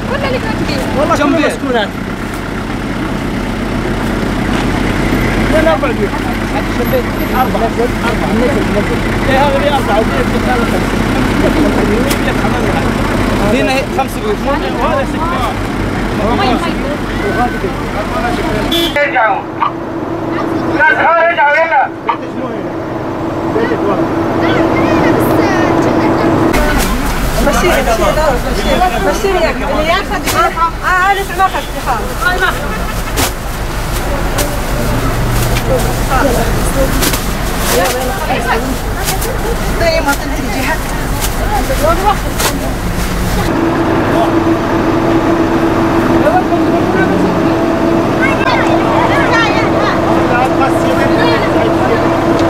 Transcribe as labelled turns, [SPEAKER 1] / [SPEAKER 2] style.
[SPEAKER 1] كل البيوت بيت.
[SPEAKER 2] والله
[SPEAKER 3] كم
[SPEAKER 2] كلها
[SPEAKER 3] بيت؟
[SPEAKER 2] مسكونات. وين 4 بيوت؟ 4 4 إيه هذا بي 4 وبي 5.
[SPEAKER 3] هنا 5 بيوت.
[SPEAKER 2] وهذا 6.
[SPEAKER 1] مي مي.
[SPEAKER 4] ارجعوا ناس، ارجعوا يلا.
[SPEAKER 2] بيتك مو هنا، بيتك ورا.
[SPEAKER 5] مشي مشي مشي اللي ياخذ لسه ما اخذت. طيب ما تنتجي حتى.
[SPEAKER 2] تعال بس.